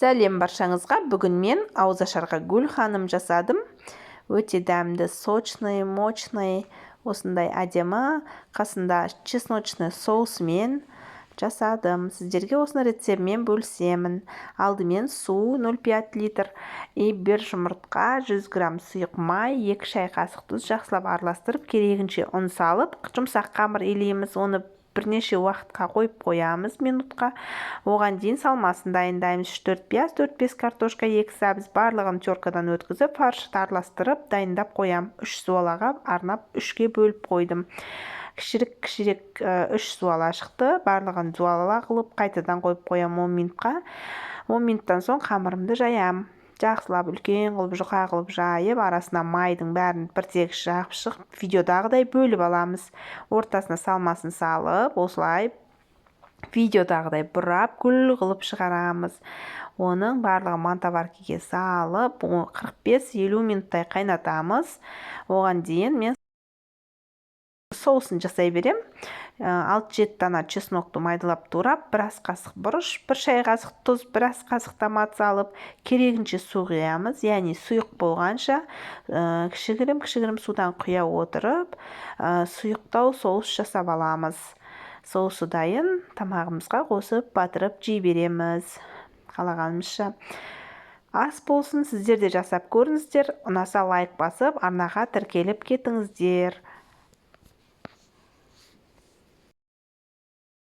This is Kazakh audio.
Сәлем баршаңызға! Бүгін мен ауызашарға гүл ханым жасадым. Өте дәмді, сочный, мощный, осындай әдемі, қасында чесночный соусымен жасадым. Сіздерге осыны рецептімен бөлісемін. Алдымен су 0,5 литр и бір жұмыртқа, 100 грамм сұйық май, 2 шай қасық тұз, жақсылап араластырып, керегінше ұн салып, жұмсақ қамыр илейміз. Оны бірнеше уақытқа қойып қоямыз, минутқа. Оған дейін салмасын дайындаймыз: үш, төрт пияз, төрт, бес картошка, екі сәбіз. Барлығын теркадан өткізіп, фаршты араластырып, дайындап қоямын. Үш зуалаға арнап үшке бөліп қойдым. Кішірек кішірек үш зуала шықты. Барлығын зуала қылып, қайтадан қойып қоямын 10 минутқа. 10 минуттан соң қамырымды жаямын. Жақсылап үлкен қылып, жұқа қылып жайып, арасына майдың бәрін бір тегіс жағып шығып, видеодағыдай бөліп аламыз. Ортасына салмасын салып, осылай видеодағыдай бұрап, гүл қылып шығарамыз. Оның барлығын мантоваркаге салып, 45-50 минуттай қайнатамыз. Оған дейін мен соусын жасай берем. 6-7 дана чеснокты майдалап турап, бір ас қасық бұрыш, 1 шай қасық тұз, 1 ас қасық томат салып, керегінше су құямыз, яғни сұйық болғанша, кішігірім кішігірім судан құя отырып, сұйықтау соус жасап аламыз. Соусы дайын, тамағымызға қосып, батырып жей береміз қалағанымызша. Ас болсын! Сіздер де жасап көріңіздер. Ұнаса, лайк басып, арнаға тіркеліп кетіңіздер.